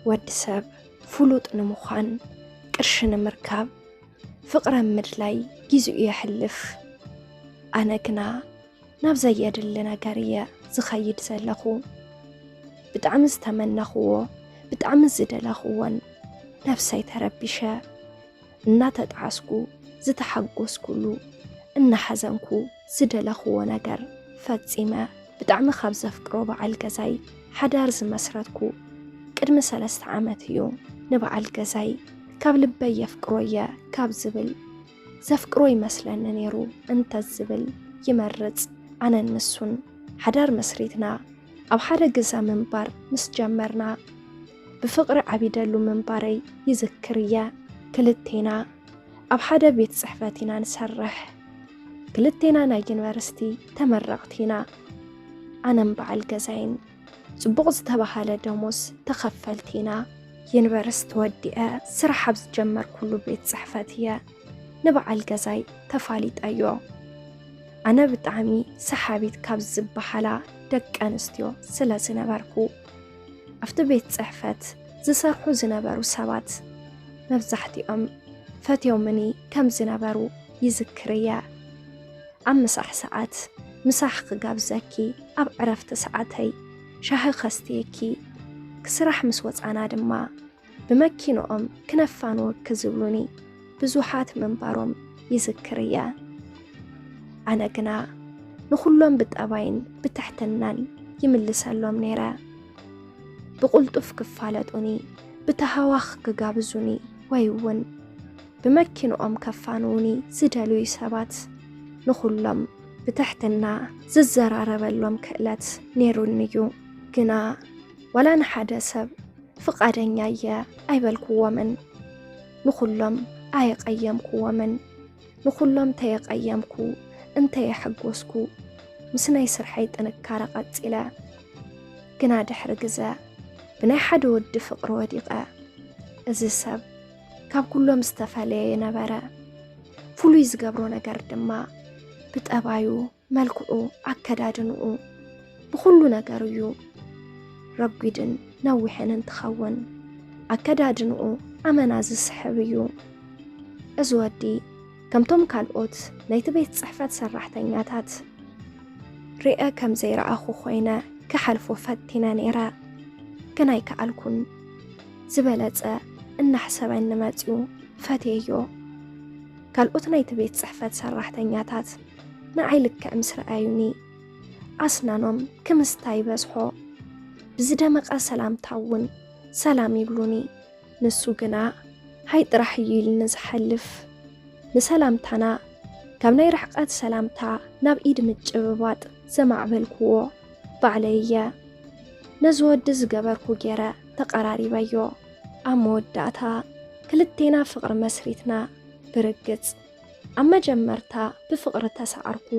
ወዲ ሰብ ፍሉጥ ንምዃን፣ ቅርሺ ንምርካብ፣ ፍቕሪ ኣብ ምድላይ ጊዜኡ የሕልፍ። ኣነ ግና ናብ ዘየድሊ ነገር እየ ዝኸይድ ዘለኹ። ብጣዕሚ ዝተመነኽዎ፣ ብጣዕሚ ዝደለኽዎን ነብሰይ ተረቢሸ እናተጣዕስኩ ዝተሓጎስኩሉ፣ እናሓዘንኩ ዝደለኽዎ ነገር ፈጺመ። ብጣዕሚ ካብ ዘፍቅሮ በዓል ገዛይ ሓዳር ዝመስረትኩ ቅድሚ ሰለስተ ዓመት እዩ። ንበዓል ገዛይ ካብ ልበይ የፍቅሮ እየ ካብ ዝብል፣ ዘፍቅሮ ይመስለኒ ነይሩ እንተ ዝብል ይመርጽ። ኣነን ንሱን ሓዳር መስሪትና ኣብ ሓደ ገዛ ምንባር ምስ ጀመርና፣ ብፍቕሪ ዓቢደሉ ምንባረይ ይዝክር እየ። ክልቴና ኣብ ሓደ ቤት ጽሕፈት ኢና ንሰርሕ። ክልቴና ናይ ዩኒቨርሲቲ ተመረቕቲ ኢና። ኣነን በዓል ገዛይን ጽቡቕ ዝተባህለ ደሞዝ ተኸፈልቲ ኢና። ዩኒቨርሲቲ ወዲአ ስራሕ ኣብ ዝጀመርኩሉ ቤት ጽሕፈት እየ ንበዓል ገዛይ ተፋሊጠዮ። ኣነ ብጣዕሚ ሰሓቢት ካብ ዝበሃላ ደቂ ኣንስትዮ ስለ ዝነበርኩ፣ ኣብቲ ቤት ጽሕፈት ዝሰርሑ ዝነበሩ ሰባት መብዛሕትኦም ፈትዮምኒ ከም ዝነበሩ ይዝክር እየ። ኣብ ምሳሕ ሰዓት ምሳሕ ክጋብዘኪ፣ ኣብ ዕረፍቲ ሰዓተይ ሻሂ ከስትየኪ፣ ክስራሕ ምስ ወጻና ድማ ብመኪንኦም ክነፋንወኪ ዝብሉኒ ብዙሓት ምንባሮም ይዝክር እየ። ኣነ ግና ንኹሎም ብጠባይን ብትሕትናን ይምልሰሎም ነይረ። ብቕልጡፍ ክፋለጡኒ፣ ብተሃዋኽ ክጋብዙኒ ወይ እውን ብመኪንኦም ከፋንዉኒ ዝደልዩ ሰባት ንኹሎም ብትሕትና ዝዘራረበሎም ክእለት ነይሩኒ እዩ። ግና ዋላ ንሓደ ሰብ ፍቓደኛ እየ ኣይበልክዎምን። ንኹሎም ኣየቐየምክዎምን። ንኹሎም ተየቐየምኩ እንተየሐጎስኩ ምስ ናይ ስርሐይ ጥንካረ ቀጺለ። ግና ድሕሪ ግዘ ብናይ ሓደ ወዲ ፍቕሪ ወዲቐ። እዚ ሰብ ካብ ኩሎም ዝተፈለየ ነበረ። ፍሉይ ዝገብሮ ነገር ድማ ብጠባዩ፣ መልክዑ፣ ኣከዳድንኡ፣ ብኹሉ ነገሩ እዩ። ረጒድን ነዊሕን እንትኸውን ኣከዳድንኡ ኣመና ዝስሕብ እዩ። እዚ ወዲ ከምቶም ካልኦት ናይቲ ቤት ጽሕፈት ሰራሕተኛታት ርኤ ከም ዘይረኣኹ ኮይነ ክሓልፎ ፈቲነ ነይረ፣ ግን ኣይከኣልኩን። ዝበለጸ እናሕሰበኒ መጺኡ ፈትየዮ። ካልኦት ናይቲ ቤት ጽሕፈት ሰራሕተኛታት ንዓይ ልክዕ ምስ ረኣዩኒ ኣስናኖም ክምስታይ በዝሖ። ብዝደመቐ ሰላምታ እውን ሰላም ይብሉኒ። ንሱ ግና ሃይ ጥራሕ እዩ ኢልኒ ዝሓልፍ። ንሰላምታና ካብ ናይ ርሕቀት ሰላምታ ናብ ኢድ ምጭብባጥ ዘማዕበልክዎ ባዕለይ እየ። ነዚ ወዲ ዝገበርኩ ገይረ ተቐራሪበዮ። ኣብ መወዳእታ ክልቴና ፍቕሪ መስሪትና ብርግጽ። ኣብ መጀመርታ ብፍቕሪ ተሳዓርኩ።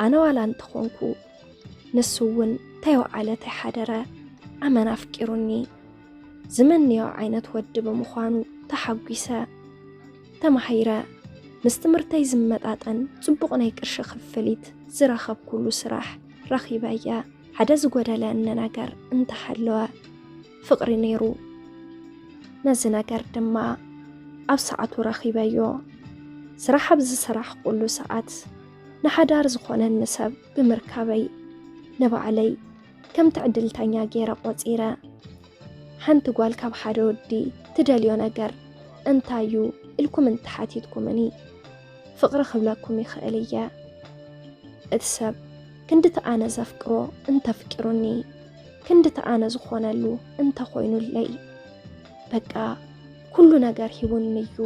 ኣነ ዋላ እንተኾንኩ ንሱ እውን ተይወዓለ ተይሓደረ ኣመና ኣፍቂሩኒ። ዝምንዮ ዓይነት ወዲ ብምዃኑ ተሓጒሰ። ተማሂረ፣ ምስ ትምህርተይ ዝመጣጠን ጽቡቕ ናይ ቅርሺ ክፍሊት ዝረኸብኩሉ ስራሕ ረኺበ እየ። ሓደ ዝጎደለኒ ነገር እንተሃለወ ፍቕሪ ነይሩ። ነዚ ነገር ድማ ኣብ ሰዓቱ ረኺበዮ። ስራሕ ኣብ ዝሰራሕኩሉ ሰዓት ንሓዳር ዝኾነኒ ሰብ ብምርካበይ ንባዕለይ ከም ትዕድልተኛ ገይረ ቆጺረ። ሓንቲ ጓል ካብ ሓደ ወዲ ትደልዮ ነገር እንታይ እዩ ኢልኩም እንተሓቲትኩምኒ፣ ፍቕሪ ክብለኩም ይኽእል እየ። እቲ ሰብ ክንድቲ ኣነ ዘፍቅሮ እንተፍቂሩኒ፣ ክንድቲ ኣነ ዝኾነሉ እንተኾይኑለይ፣ በቃ ኩሉ ነገር ሂቡኒ እዩ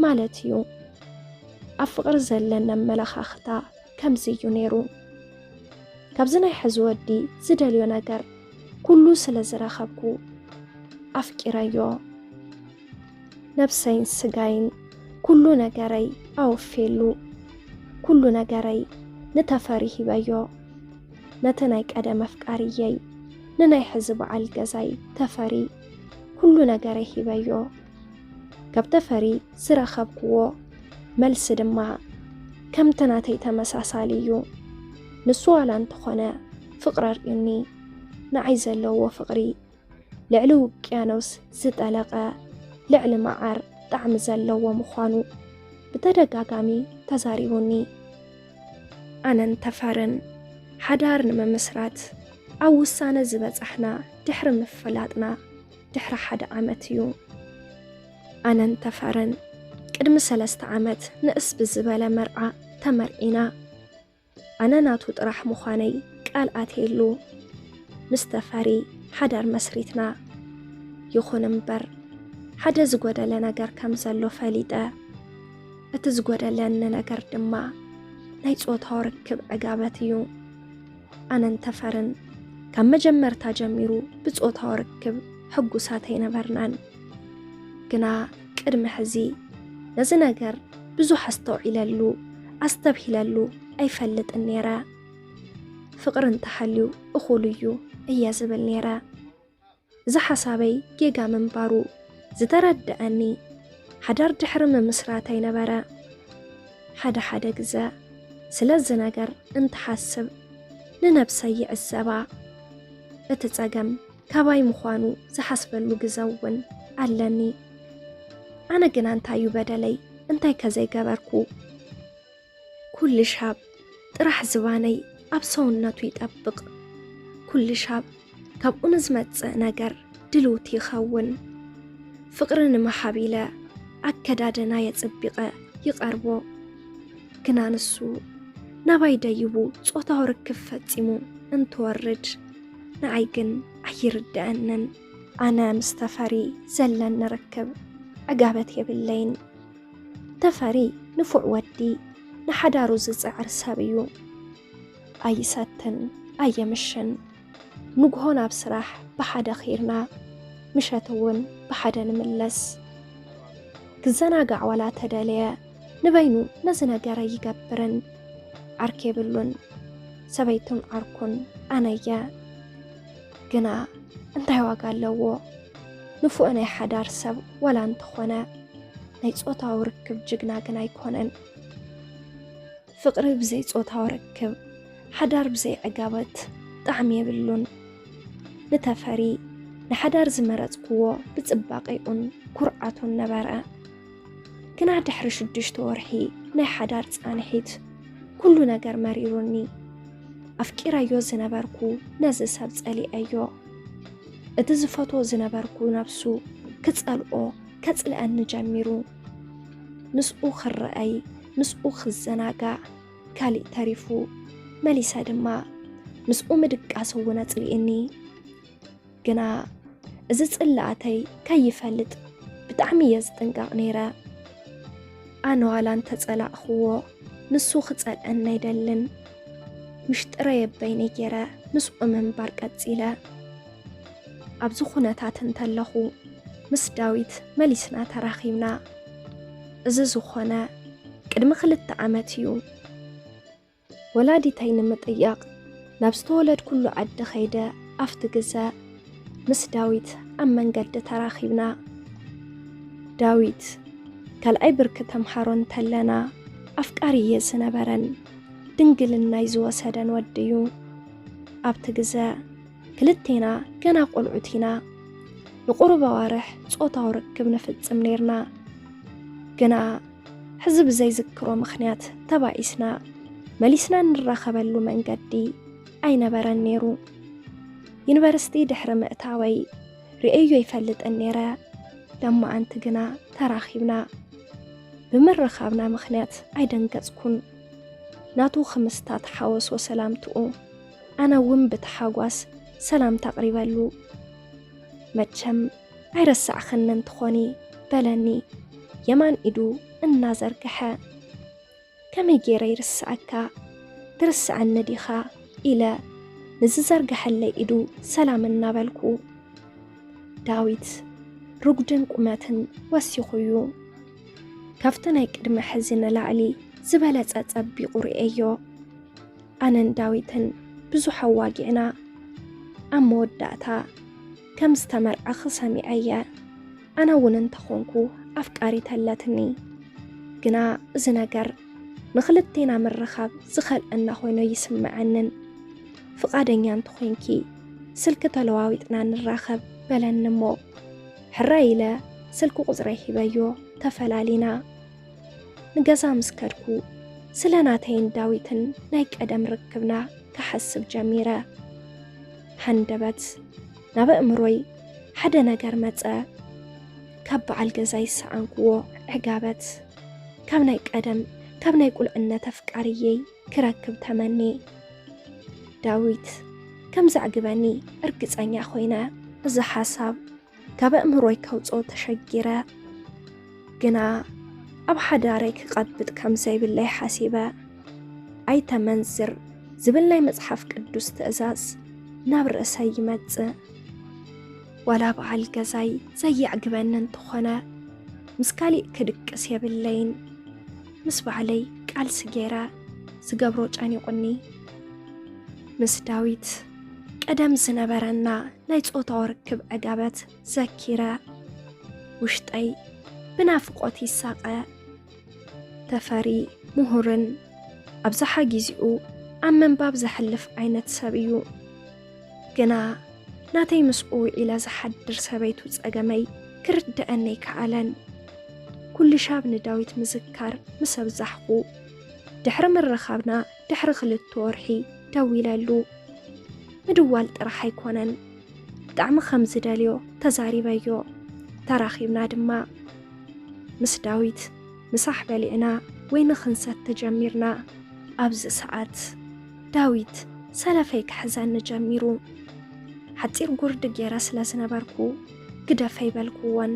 ማለት እዩ። ኣብ ፍቕሪ ዘለኒ ኣመለኻኽታ ከምዚ እዩ ነይሩ። ካብዚ ናይ ሕዚ ወዲ ዝደልዮ ነገር ኩሉ ስለ ዝረኸብኩ ኣፍቂረዮ። ነብሰይን ስጋይን ኩሉ ነገረይ ኣወፌሉ። ኩሉ ነገረይ ንተፈሪ ሂበዮ። ነቲ ናይ ቀደም ኣፍቃሪየይ፣ ንናይ ሕዚ በዓል ገዛይ ተፈሪ ኩሉ ነገረይ ሂበዮ። ካብ ተፈሪ ዝረኸብክዎ መልሲ ድማ ከምቲ ናተይ ተመሳሳሊ እዩ። ንሱ ዋላ እንተኾነ ፍቕሪ ኣርእዩኒ፣ ንዓይ ዘለዎ ፍቕሪ ልዕሊ ውቅያኖስ ዝጠለቐ ልዕሊ መዓር ጣዕሚ ዘለዎ ምዃኑ ብተደጋጋሚ ተዛሪቡኒ። ኣነን ተፈርን ሓዳር ንምምስራት ኣብ ውሳነ ዝበጻሕና ድሕሪ ምፍላጥና ድሕሪ ሓደ ዓመት እዩ። ኣነን ተፈርን ቅድሚ ሰለስተ ዓመት ንእስ ብዝበለ መርዓ ተመርዒና። ኣነ ናቱ ጥራሕ ምዃነይ ቃል ኣትየሉ። ምስ ተፈሪ ሓዳር መስሪትና። ይኹን እምበር ሓደ ዝጎደለ ነገር ከም ዘሎ ፈሊጠ። እቲ ዝጎደለኒ ነገር ድማ ናይ ጾታዊ ርክብ ዕጋበት እዩ። ኣነን ተፈርን ካብ መጀመርታ ጀሚሩ ብጾታዊ ርክብ ሕጉሳት ኣይነበርናን። ግና ቅድሚ ሕዚ ነዚ ነገር ብዙሕ ኣስተውዒለሉ፣ ኣስተብሂለሉ ኣይፈልጥን ነይረ። ፍቕሪ እንተሃልዩ እኹል እዩ እየ ዝብል ነይረ። እዚ ሓሳበይ ጌጋ ምንባሩ ዝተረድኣኒ ሓዳር ድሕሪ ምምስራተይ ነበረ። ሓደ ሓደ ግዘ ስለዚ ነገር እንትሓስብ ንነብሰይ ይዕዘባ። እቲ ጸገም ካባይ ምዃኑ ዝሓስበሉ ግዘ እውን ኣለኒ። ኣነ ግና እንታይ እዩ በደለይ? እንታይ ከ ዘይገበርኩ? ኩሉ ሻብ ጥራሕ ዝባነይ ኣብ ሰውነቱ ይጠብቕ። ኩሉ ሻብ ካብኡ ንዝመጽእ ነገር ድልውቲ ይኸውን። ፍቕሪ ንምሃብ ኢለ ኣከዳድና የጽቢቐ ይቐርቦ። ግና ንሱ ናባይ ደይቡ ጾታዊ ርክብ ፈጺሙ እንትወርድ ንዓይ ግን ኣይርድኣንን። ኣነ ምስ ተፈሪ ዘለኒ ርክብ ዕጋበት የብለይን። ተፈሪ ንፉዕ ወዲ፣ ንሓዳሩ ዝጽዕር ሰብ እዩ። ኣይሰትን፣ ኣየምሽን። ንግሆ ናብ ስራሕ ብሓደ ኺርና፣ ምሸት እውን ብሓደ ንምለስ። ክዘናጋዕ ዋላ ተደለየ፣ ንበይኑ ነዚ ነገር ኣይገብርን። ዓርኪ የብሉን። ሰበይቱን ዓርኩን ኣነየ። ግና እንታይ ዋጋ ኣለዎ? ንፉዕ ናይ ሓዳር ሰብ ዋላ እንተኾነ፣ ናይ ጾታዊ ርክብ ጅግና ግን ኣይኮነን። ፍቕሪ ብዘይ ጾታዊ ርክብ፣ ሓዳር ብዘይ ዕጋበት ጣዕሚ የብሉን። ንተፈሪ ንሓዳር ዝመረጽክዎ ብጽባቄኡን ኩርዓቱን ነበረ። ግና ድሕሪ ሽዱሽተ ወርሒ ናይ ሓዳር ጻንሒት፣ ኩሉ ነገር መሪሩኒ። ኣፍቂረዮ ዝነበርኩ ነዚ ሰብ ጸሊኤዮ። እቲ ዝፈትዎ ዝነበርኩ ነብሱ ክጸልኦ፣ ከጽልኣኒ ጀሚሩ። ምስኡ ክረኣይ፣ ምስኡ ክዘናጋዕ፣ ካሊእ ተሪፉ መሊሰ ድማ ምስኡ ምድቃስ እውን ኣጽሊእኒ። ግና እዚ ጽላኣተይ ከይፈልጥ ብጣዕሚ እየ ዝጥንቀቕ ነይረ። ኣነ ዋላ እንተጸላእኽዎ፣ ንሱ ክጸልኣኒ ኣይደልን። ምሽጥረይ ኣብ በይነይ ገይረ ምስኡ ምንባር ቀጺለ። ኣብዚ ኩነታት እንተለኹ፣ ምስ ዳዊት መሊስና ተራኺብና። እዚ ዝኾነ ቅድሚ ክልተ ዓመት እዩ። ወላዲተይ ንምጥያቕ ናብ ዝተወለድኩሉ ዓዲ ከይደ፣ ኣብቲ ግዘ ምስ ዳዊት ኣብ መንገዲ ተራኺብና። ዳዊት ካልኣይ ብርኪ ተምሃሮ እንተለና ኣፍቃሪየ ዝነበረን ድንግልናይ ዝወሰደን ወዲ እዩ። ኣብቲ ግዘ ክልቴና ገና ቆልዑት ኢና። ንቁሩብ ኣዋርሕ ጾታዊ ርክብ ንፍጽም ኔርና። ግና ሕዚ ብዘይዝክሮ ምኽንያት ተባኢስና፣ መሊስና እንራኸበሉ መንገዲ ኣይነበረን ኔሩ። ዩኒቨርሲቲ ድሕሪ ምእታወይ ርእየዮ ኣይፈልጥን ኔረ። ለማዓንቲ ግና ተራኺብና። ብምርኻብና ምኽንያት ኣይደንገጽኩን። ናቱ ክምስታ ተሓወሶ ሰላምትኡ፣ ኣነ እውን ብተሓጓስ ሰላምታ ኣቕሪበሉ። መቸም ኣይረሳዕኽንን ትኾኒ በለኒ የማን ኢዱ እናዘርግሐ። ከመይ ገይረ ይርስዓካ? ትርስዓኒ ዲኻ? ኢለ ንዝዘርግሐለይ ኢዱ ሰላም እናበልኩ። ዳዊት ርጉድን ቁመትን ወሲኹ እዩ። ካብቲ ናይ ቅድሚ ሕዚ ንላዕሊ ዝበለጸ ጸቢቑ ርእየዮ። ኣነን ዳዊትን ብዙሕ ኣዋጊዕና። ኣብ መወዳእታ ከም ዝተመርዓኺ ሰሚዐየ። ኣነ እውን እንተኾንኩ ኣፍቃሪት ኣለትኒ። ግና እዚ ነገር ንኽልቴና ምርኻብ ዝኸልአና ኮይኑ ኣይስምዐንን። ፍቓደኛ እንተኾይንኪ ስልኪ ተለዋዊጥና ንራኸብ በለኒ እሞ፣ ሕራይ ኢለ ስልኪ ቁጽረይ ሂበዮ፣ ተፈላሊና። ንገዛ ምስ ከድኩ፣ ስለ ናተይን ዳዊትን ናይ ቀደም ርክብና ክሓስብ ጀሚረ። ሃንደበት ናብ ኣእምሮይ ሓደ ነገር መጸ። ካብ በዓል ገዛይ ዝሰኣንክዎ ዕጋበት፣ ካብ ናይ ቀደም፣ ካብ ናይ ቁልዕነት ኣፍቃርየይ ክረክብ ተመኒ። ዳዊት ከም ዘዕግበኒ እርግጸኛ ኮይነ፣ እዚ ሓሳብ ካብ ኣእምሮይ ከውጽኦ ተሸጊረ። ግና ኣብ ሓዳረይ ክቐብጥ ከም ዘይብለይ ሓሲበ። ኣይተመንዝር ዝብል ናይ መጽሓፍ ቅዱስ ትእዛዝ ናብ ርእሰይ ይመጽእ። ዋላ በዓል ገዛይ ዘየዕግበኒ እንተኾነ፣ ምስ ካሊእ ክድቅስ የብለይን። ምስ ባዕለይ ቃልሲ ገይረ ዝገብሮ ጨኒቑኒ። ምስ ዳዊት ቀደም ዝነበረና ናይ ጾታዊ ርክብ ዕጋበት ዘኪረ፣ ውሽጠይ ብናፍቖት ይሳቐ። ተፈሪ ምሁርን ኣብዝሓ ግዜኡ ኣብ ምንባብ ዘሕልፍ ዓይነት ሰብ እዩ። ግና ናተይ ምስኡ ውዒለ ዝሓድር ሰበይቱ ጸገመይ ክርድኣኒ ኣይከኣለን። ኩልሻብ ንዳዊት ምዝካር ምስ ኣብዛሕኩ፣ ድሕሪ ምርኻብና ድሕሪ ክልተ ወርሒ ደዊለሉ። ምድዋል ጥራሕ ኣይኮነን፣ ብጣዕሚ ከም ዝደልዮ ተዛሪበዮ። ተራኺብና ድማ። ምስ ዳዊት ምሳሕ በሊዕና ወይኒ ክንሰቲ ጀሚርና። ኣብዚ ሰዓት ዳዊት ሰለፈይ ክሕዘኒ ጀሚሩ። ሓጺር ጉርዲ ገይረ ስለ ዝነበርኩ፣ ግደፈ ኣይበልኩዎን።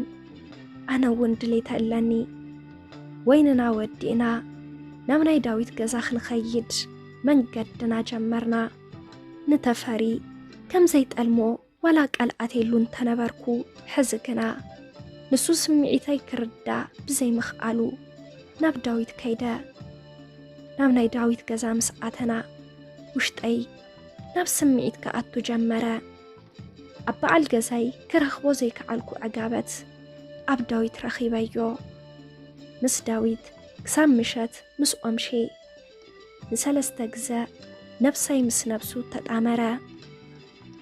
ኣነ እውን ድሌት ኣለኒ። ወይንና ወዲእና ናብ ናይ ዳዊት ገዛ ክንኸይድ መንገድና ጀመርና። ንተፈሪ ከም ዘይጠልሞ ዋላ ቃል ኣትየሉ እንተነበርኩ፣ ሕዚ ግና ንሱ ስምዒተይ ክርዳእ ብዘይምኽኣሉ ናብ ዳዊት ከይደ። ናብ ናይ ዳዊት ገዛ ምስ ኣተና፣ ውሽጠይ ናብ ስምዒት ክኣቱ ጀመረ። ኣብ በዓል ገዛይ ክረኽቦ ዘይከኣልኩ ዕጋበት ኣብ ዳዊት ረኺበዮ። ምስ ዳዊት ክሳብ ምሸት ምስኦም ሸ ንሰለስተ ግዘ ነብሰይ ምስ ነብሱ ተጣመረ።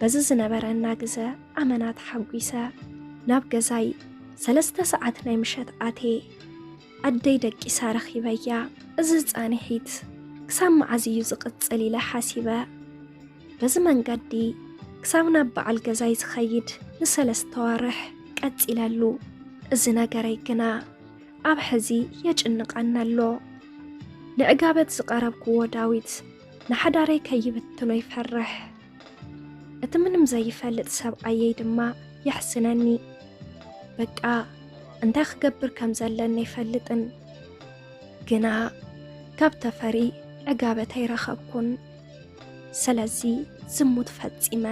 በዚ ዝነበረና ግዘ ኣመና ተሓጒሰ። ናብ ገዛይ ሰለስተ ሰዓት ናይ ምሸት ኣትየ። ኣደይ ደቂሳ ረኺበያ። እዚ ጻንሒት ክሳብ መዓዝ እዩ ዝቕጽል ኢለ ሓሲበ። በዚ መንገዲ ክሳብ ናብ በዓል ገዛይ ዝኸይድ ንሰለስተ ወርሕ ቀጺለሉ። እዚ ነገረይ ግና ኣብ ሕዚ የጭንቐኒ ኣሎ። ንዕጋበት ዝቐረብክዎ ዳዊት ንሓዳረይ ከይብትኖ ይፈርሕ። እቲ ምንም ዘይፈልጥ ሰብኣየይ ድማ የሕዝነኒ። በቃ እንታይ ክገብር ከም ዘለኒ ኣይፈልጥን። ግና ካብ ተፈሪ ዕጋበት ኣይረኸብኩን። ስለዚ ዝሙት ፈጺመ።